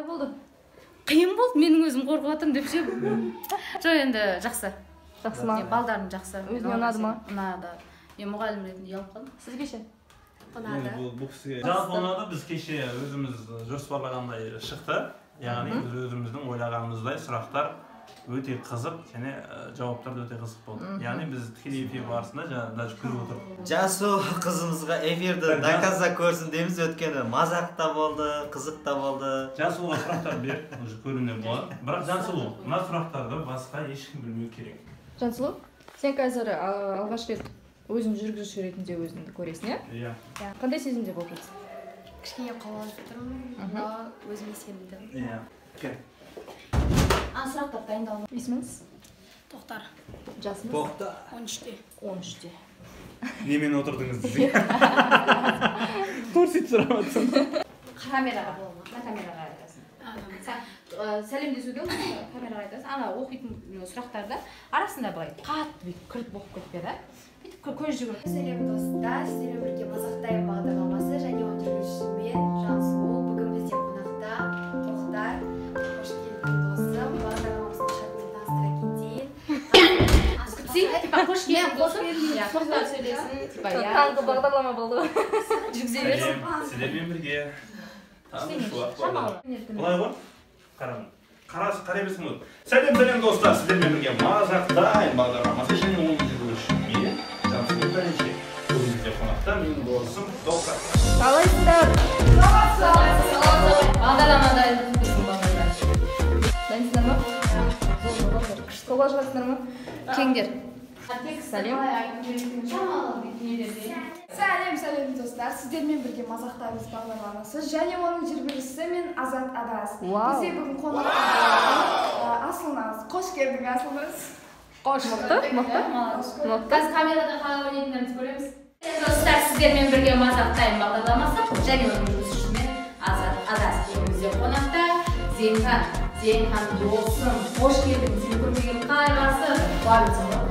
Болды. Қиын болды, менің өзім қорқып жатырмын деп ше. Жоқ, енді жақсы. Жақсы ма? Балдарым жақсы. Өзіңе ұнады ма? Ұнады. Мен мұғалім ретінде ұялып қалдым. Сізге ше? Ұнады. Бұл кісіге жалпы ұнады. Біз кеше өзіміз жоспарлағандай шықты. Яғни біз өзіміздің ойлағанымыздай сұрақтар өте қызық және жауаптар да өте қызық болды. Яғни біз тікелей эфир барысында жаңа даже күліп отырдық. Жасу қызымызға эфирді до конца көрсін дейміз, өйткені мазақ та болды, қызық та болды. Жансұлуға сұрақтар бер, уже көруіне болады. Бірақ Жансұлу, мына сұрақтарды басқа ешкім білмеу керек. Жансұлу, сен қазір алғаш рет өзің жүргізуші ретінде өзіңді көресің, иә? Иә. Қандай сезімде болып жатсың? Кішкене қобалжып тұрмын, но өзіме сендім. Иә. Кел. Сұрақтар дайындалды. Есіміңіз? Тоқтар. Жасыңыз? Тоқтар. 13-те. 13-те. Немен отырдыңыз десең? Тур сөйтіп сұрап жатсың. Камераға бола ма? Мына камераға айтасың. Сәлемдесуде камераға айтасың. Ана оқитын сұрақтарды арасында былай қатты бүйтіп кіріп оқып кетпе да. Бүйтіп көз жүгіріп. Сәлем достар, сіздермен бірге Мазақтайым бағдарламасы және оның жүргізушісі мен Жансұлу. Бүгін бізде қонақта Тоқтар. Қош келдің, досым. Бағдарламамыздың шартымен таныстыра кетейін. Күтсей, типа қош келдің, досым. Иә, Тоқтар сөйлесін, типа иә. Таңғы бағдарлама болды ғой. Жүргізе берсін. Сіздермен бірге таңғы шуақ Шамалы. Былай ғой, қараңыз. Қарай берсең болады. Сәлем, сәлем достар, сіздермен бірге Мазақтайым бағдарламасы және оның жүргізушісі мен Жансұлу Бәленше. Бүгін бізде қонақта менің досым Тоқтар. Қалайсыздар? Бағдарлама дайындық балалар. Дайынсыздар ма? Күшті қобалжып жатсыңдар ма? Кеңдер. Сәлем. Сәлем, сәлем достар. Сіздермен бірге Мазақтаймыз бағдарламасы және оның жүргізушісі мен Азат Адас. Вау. Бізде бүгін қонақта Асылназ. Қош келдің, Асылназ. Қош. Мықты, мықты. Мықты. Қазір камерадан қалай ойнайтындарымызды көреміз. Достар, сіздермен бірге Мазақтайым бағдарламасы және оның жүргізушісі мен Азат Адас. Бүгін бізде қонақта Зейінхан. Зейінхан досым, қош келдің. Сені көрмеген қай ғасыр? Қуанып тұрмын.